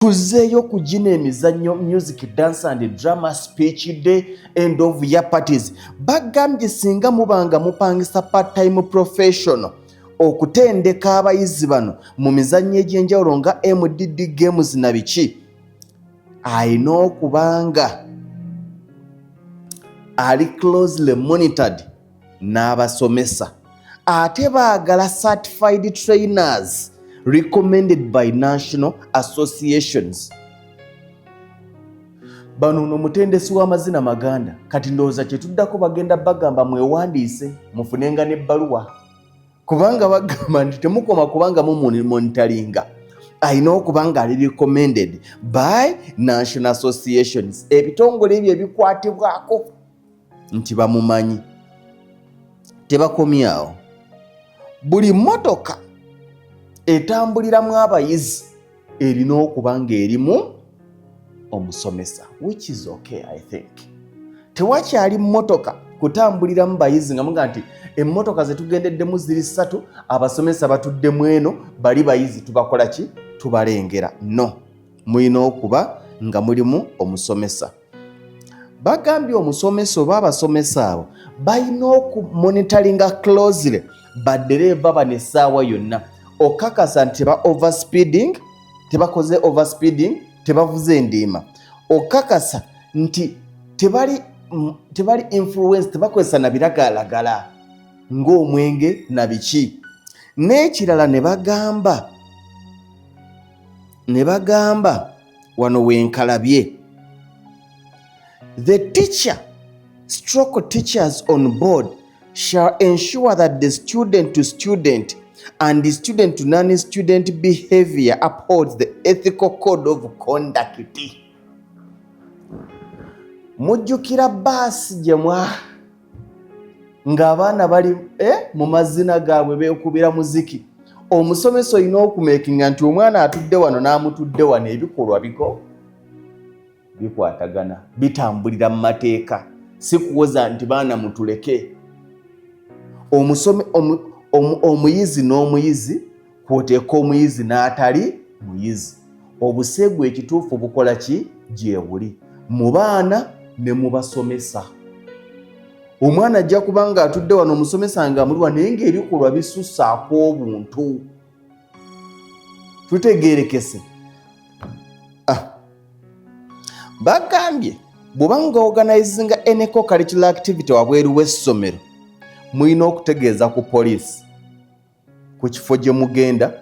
Tuzzeeyo ku gino emizannyo, music, dance and drama, speech day, end of year parties. Bagambye singa muba nga mupangisa part time professional okutendeka abayizi bano mu mizannyo egy'enjawulo nga MDD games na biki, alina okuba nga ali closely monitored n'abasomesa. Ate baagala certified trainers recommended by national associations. Bano no mutendesi w'amazina maganda. Kati ndowooza kyetuddako bagenda bagamba mwewandiise mufunenga n'ebbaluwa, kubanga bagamba nti temukoma kubanga mumonitoringa, alina okuba nga ali recommended by national associations, ebitongole ebyo ebikwatibwako nti bamumanyi. Tebakomyawo, buli mmotoka etambuliramu abayizi erina okuba ng'erimu omusomesa, which is okay, I think. Tewakyali mmotoka kutambuliramu bayizi nga muga nti emmotoka zetugendeddemu ziri ssatu, abasomesa batuddemu eno, bali bayizi tubakola ki? Tubalengera. No, mulina okuba nga mulimu omusomesa. Bagambye omusomesa oba abasomesa abo balina okumonitoringa closely baddereeva bano essaawa yonna, okakasa nti teba overspeeding, tebakoze overspeeding, tebavuze endiima, okakasa nti tebali influence, tebakozesa na biragalalagala ng'omwenge na biki n'ekirala. Ne bagamba wano wenkalabye, the teacher/teachers on board shall ensure that the student to student and the student to non-student behavior upholds the ethical code of conduct. Mujjukira baasi gye mwa ng'abaana bali mu mazina gaabwe beekubira muziki. Omusomesa olina okumakinga nti omwana atudde wano n'amutudde wano ebikolwa biko bikwatagana, bitambulira mu mateeka, si kuwoza nti baana mutuleke. Omuyizi n'omuyizi kwoteeka omuyizi n'atali muyizi, obuseegu ekituufu bukola ki gye buli mu baana ne mu basomesa. Omwana ajja kuba nga atudde wano, omusomesa nga amuli wano, naye ng'ebikolwa bisussaako obuntu. Tutegeerekese. Ah. Bagambye bw'oba nga organizinga any co-curricular activity wabweru w'essomero, mulina okutegeeza ku poliisi ku kifo gye mugenda,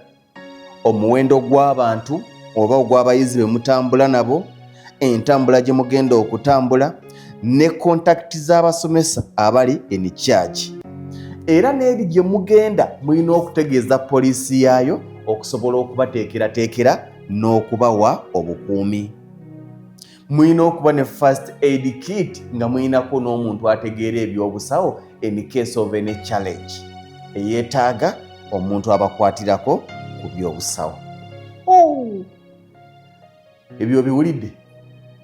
omuwendo gw'abantu oba ogw'abayizi be mutambula nabo, entambula gye mugenda okutambula, ne contact z'abasomesa abali in charge. Era n'eri gye mugenda mulina okutegeeza poliisi yaayo okusobola okubateekerateekera n'okubawa obukuumi. Mulina okuba ne first aid kit nga mulinako n'omuntu ategeera ebyobusawo in case of any challenge eyeetaaga omuntu abakwatirako ku byobusawo. Oh! Ebyo biwulidde.